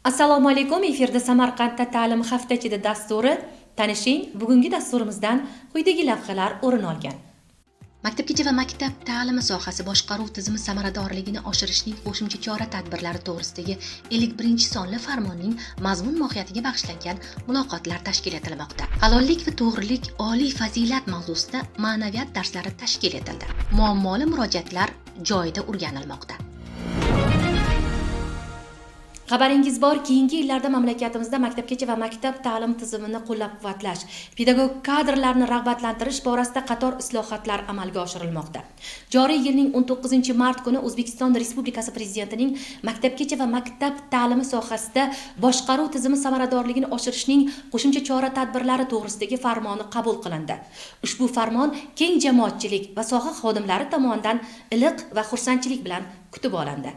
Assalomu alaykum, efirda Samarqandda ta'lim hafta ichida dasturi. Tanishing, bugungi dasturimizdan quyidagi lavhalar o'rin olgan. Maktabgacha va maktab ta'limi sohasi boshqaruv tizimi samaradorligini oshirishning qo'shimcha chora-tadbirlari to'g'risidagi 51-sonli farmonning mazmun mohiyatiga bag'ishlangan muloqotlar tashkil etilmoqda. Halollik va to'g'rilik oliy fazilat mavzusida ma'naviyat darslari tashkil etildi. Muammoli murojaatlar joyida o'rganilmoqda. Xabaringiz bor, keyingi yillarda mamlakatimizda maktabgacha va maktab ta'lim tizimini qo'llab-quvvatlash, pedagog kadrlarni rag'batlantirish borasida qator islohotlar amalga oshirilmoqda. Joriy yilning 19-mart kuni O'zbekiston Respublikasi Prezidentining maktabgacha va maktab ta'limi sohasida boshqaruv tizimi samaradorligini oshirishning qo'shimcha chora-tadbirlari to'g'risidagi farmoni qabul qilindi. Ushbu farmon keng jamoatchilik va soha xodimlari tomonidan iliq va xursandchilik bilan kutib olindi.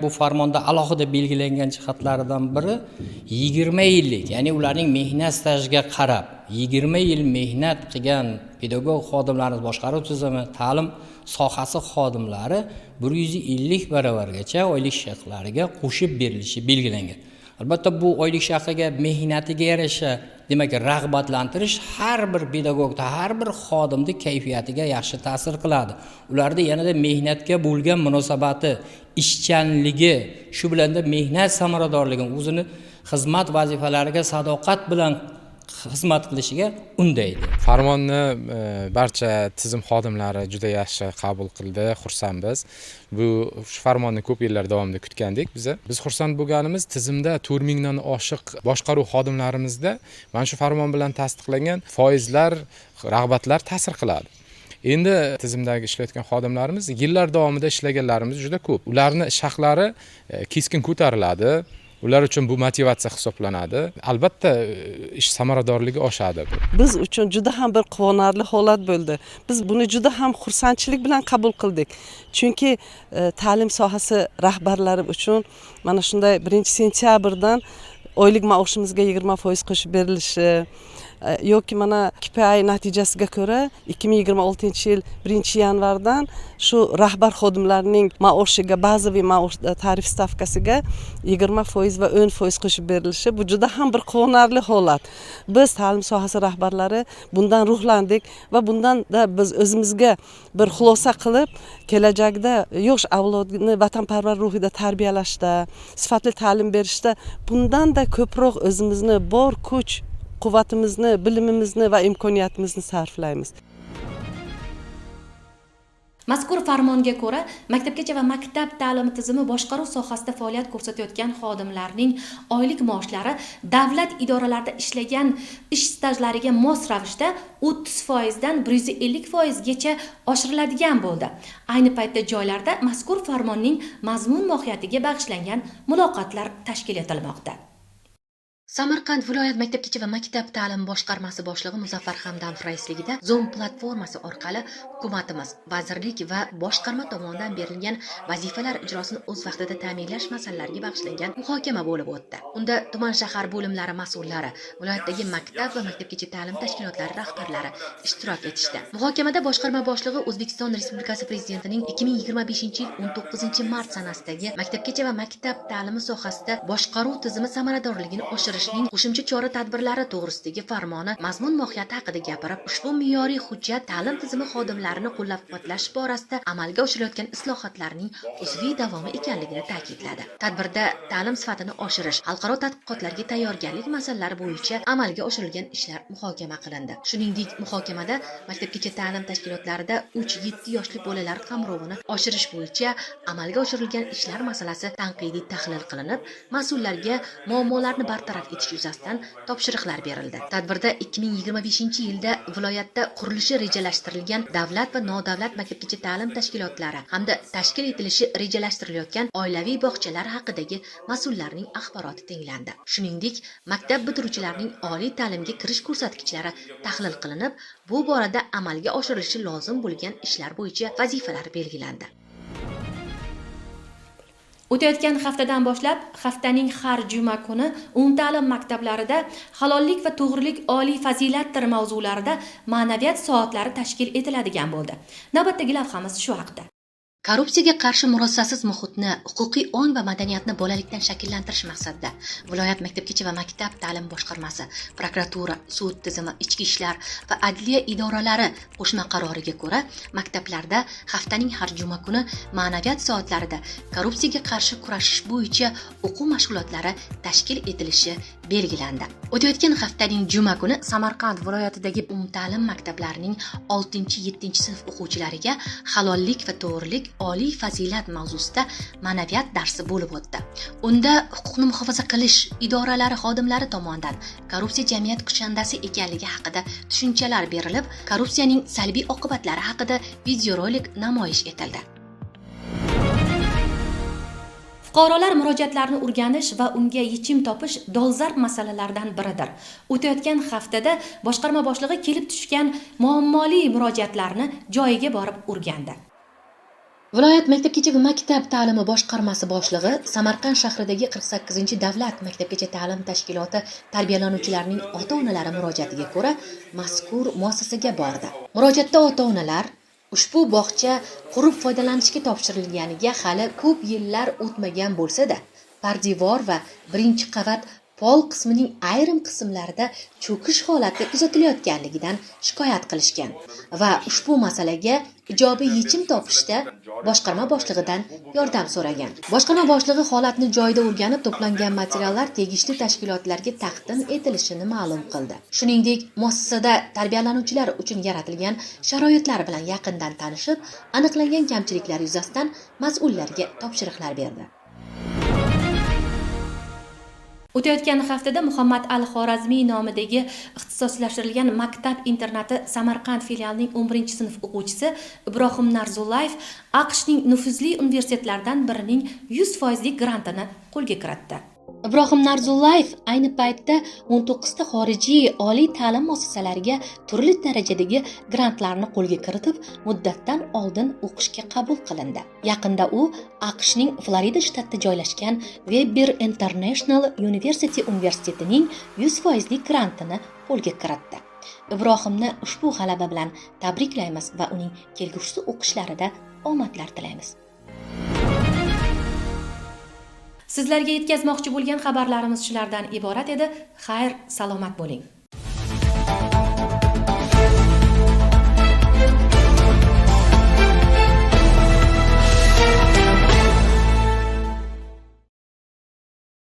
Bu farmonda alohida belgilangan jihatlaridan biri 20 yillik, ya'ni ularning mehnat stajiga qarab 20 yil mehnat qilgan pedagog xodimlarimiz, boshqaruv tizimi, ta'lim sohasi xodimlari 150 baravargacha oylik ish haqlariga qo'shib berilishi belgilangan. Albatta, bu oylik ish haqiga mehnatiga yarasha, demak, rag'batlantirish har bir pedagogda, har bir xodimni kayfiyatiga yaxshi ta'sir qiladi. Ularda yanada mehnatga bo'lgan munosabati, ishchanligi, shu bilanda mehnat samaradorligini, o'zini xizmat vazifalariga sadoqat bilan xizmat qilishiga undaydi. Farmonni barcha tizim xodimlari juda yaxshi qabul qildi, xursandmiz. Bu shu farmonni ko'p yillar davomida kutgandik biza. Biz xursand bo'lganimiz, tizimda 4000 dan oshiq boshqaruv xodimlarimizda mana shu farmon bilan tasdiqlangan foizlar, rag'batlar ta'sir qiladi. Endi tizimdagi ishlayotgan xodimlarimiz, yillar davomida ishlaganlarimiz juda ko'p. Ularni ish haqlari keskin ko'tariladi. Ular uchun bu motivatsiya hisoblanadi. Albatta, ish samaradorligi oshadi. Biz uchun juda ham bir quvonarli holat bo'ldi. Biz buni juda ham xursandchilik bilan qabul qildik, chunki ta'lim sohasi rahbarlari uchun mana shunday 1-sentyabrdan oylik maoshimizga 20% qo'shib berilishi yoki mana KPI natijasiga ko'ra 2026-yil 1-yanvardan shu rahbar xodimlarning maoshiga, bazaviy maosh tarif stavkasiga 20% va 10% qo'shib berilishi, bu juda ham bir quvonarli holat. Biz, ta'lim sohasi rahbarlari, bundan ruhlandik va bundanda biz o'zimizga bir xulosa qilib, kelajakda yosh avlodni vatanparvar ruhida tarbiyalashda, sifatli ta'lim berishda bundanda ko'proq o'zimizni bor kuch quvvatimizni, bilimimizni va imkoniyatimizni sarflaymiz. Mazkur farmonga ko'ra, maktabgacha va maktab ta'limi tizimi boshqaruv sohasida faoliyat ko'rsatayotgan xodimlarning oylik maoshlari davlat idoralarida ishlagan ish stajlariga mos ravishda 30 foizdan 150 foizgacha oshiriladigan bo'ldi. Ayni paytda joylarda mazkur farmonning mazmun mohiyatiga bag'ishlangan muloqotlar tashkil etilmoqda. Samarqand viloyat maktabgacha va maktab ta'limi boshqarmasi boshlig'i Muzaffar Hamdamov raisligida Zoom platformasi orqali hukumatimiz, vazirlik va boshqarma tomonidan berilgan vazifalar ijrosini o'z vaqtida ta'minlash masalalariga bag'ishlangan muhokama bo'lib o'tdi. Unda tuman, shahar bo'limlari mas'ullari, viloyatdagi maktab va maktabgacha ta'lim tashkilotlari rahbarlari ishtirok etishdi. Muhokamada boshqarma boshlig'i O'zbekiston Respublikasi Prezidentining 2025-yil 19-mart sanasidagi maktabgacha va maktab ta'limi sohasida boshqaruv tizimi samaradorligini oshirishning qo'shimcha chora-tadbirlari to'g'risidagi farmoni mazmun mohiyati haqida gapirib, ushbu me'yoriy hujjat ta'lim tizimi xodimlarini qo'llab-quvvatlash borasida amalga oshirilayotgan islohotlarning uzviy davomi ekanligini ta'kidladi. Tadbirda ta'lim sifatini oshirish, xalqaro tadqiqotlarga tayyorgarlik masalalari bo'yicha amalga oshirilgan ishlar muhokama qilindi. Shuningdek, muhokamada maktabgacha ta'lim tashkilotlarida 3-7 yoshli bolalar qamrovini oshirish bo'yicha amalga oshirilgan ishlar masalasi tanqidiy tahlil qilinib, mas'ullarga muammolarni bartaraf etish yuzasidan topshiriqlar berildi. Tadbirda 2025-yilda viloyatda qurilishi rejalashtirilgan davlat va nodavlat maktabgacha ta'lim tashkilotlari hamda tashkil etilishi rejalashtirilayotgan oilaviy bog'chalar haqidagi mas'ullarning axboroti tinglandi. Shuningdek, maktab bitiruvchilarining oliy ta'limga kirish ko'rsatkichlari tahlil qilinib, bu borada amalga oshirilishi lozim bo'lgan ishlar bo'yicha vazifalar belgilandi. O'tayotgan haftadan boshlab haftaning har juma kuni umumta'lim maktablarida halollik va to'g'rilik oliy fazilatdir mavzularida ma'naviyat soatlari tashkil etiladigan bo'ldi. Navbatdagi lavhamiz shu haqda. Korrupsiyaga qarshi murosasiz muhitni, huquqiy ong va madaniyatni bolalikdan shakllantirish maqsadida viloyat maktabgacha va maktab ta'lim boshqarmasi, prokuratura, sud tizimi, ichki ishlar va adliya idoralari qo'shma qaroriga ko'ra maktablarda haftaning har juma kuni ma'naviyat soatlarida korrupsiyaga qarshi kurashish bo'yicha o'quv mashg'ulotlari tashkil etilishi belgilandi. O'tayotgan haftaning juma kuni Samarqand viloyatidagi umumta'lim maktablarining 6-7 sinf o'quvchilariga halollik va to'g'rilik oliy fazilat mavzusida ma'naviyat darsi bo'lib o'tdi. Unda huquqni muhofaza qilish idoralari xodimlari tomonidan korrupsiya jamiyat kushandasi ekanligi haqida tushunchalar berilib, korrupsiyaning salbiy oqibatlari haqida videorolik namoyish etildi. Fuqarolar murojaatlarini o'rganish va unga yechim topish dolzarb masalalardan biridir. O'tayotgan haftada boshqarma boshlig'i kelib tushgan muammoli murojaatlarni joyiga borib o'rgandi. Viloyat maktabgacha va maktab ta'limi boshqarmasi boshlig'i Samarqand shahridagi 48-davlat maktabgacha ta'lim tashkiloti tarbiyalanuvchilarining ota-onalari murojaatiga ko'ra mazkur muassasaga bordi. Murojaatda ota-onalar ushbu bog'cha qurib foydalanishga topshirilganiga hali ko'p yillar o'tmagan bo'lsa-da, pardevor va birinchi qavat pol qismining ayrim qismlarida cho'kish holati kuzatilayotganligidan shikoyat qilishgan va ushbu masalaga ijobiy yechim topishda boshqarma boshlig'idan yordam so'ragan. Boshqarma boshlig'i holatni joyida o'rganib, to'plangan materiallar tegishli tashkilotlarga taqdim etilishini ma'lum qildi. Shuningdek, muassasada tarbiyalanuvchilar uchun yaratilgan sharoitlar bilan yaqindan tanishib, aniqlangan kamchiliklar yuzasidan mas'ullarga topshiriqlar berdi. O'tayotgan haftada Muhammad al Xorazmiy nomidagi ixtisoslashtirilgan maktab internati Samarqand filialining 11 sinf o'quvchisi Ibrohim Narzullayev AQShning nufuzli universitetlaridan birining 100 foizlik grantini qo'lga kiritdi. Ibrohim Narzullayev ayni paytda 19 ta xorijiy oliy ta'lim muassasalariga turli darajadagi grantlarni qo'lga kiritib, muddatdan oldin o'qishga qabul qilindi. Yaqinda u AQShning Florida shtatida joylashgan Webber International University universitetining 100 foizlik grantini qo'lga kiritdi. Ibrohimni ushbu g'alaba bilan tabriklaymiz va uning kelgusi o'qishlarida omadlar tilaymiz. Sizlarga yetkazmoqchi bo'lgan xabarlarimiz shulardan iborat edi. Xayr, salomat bo'ling.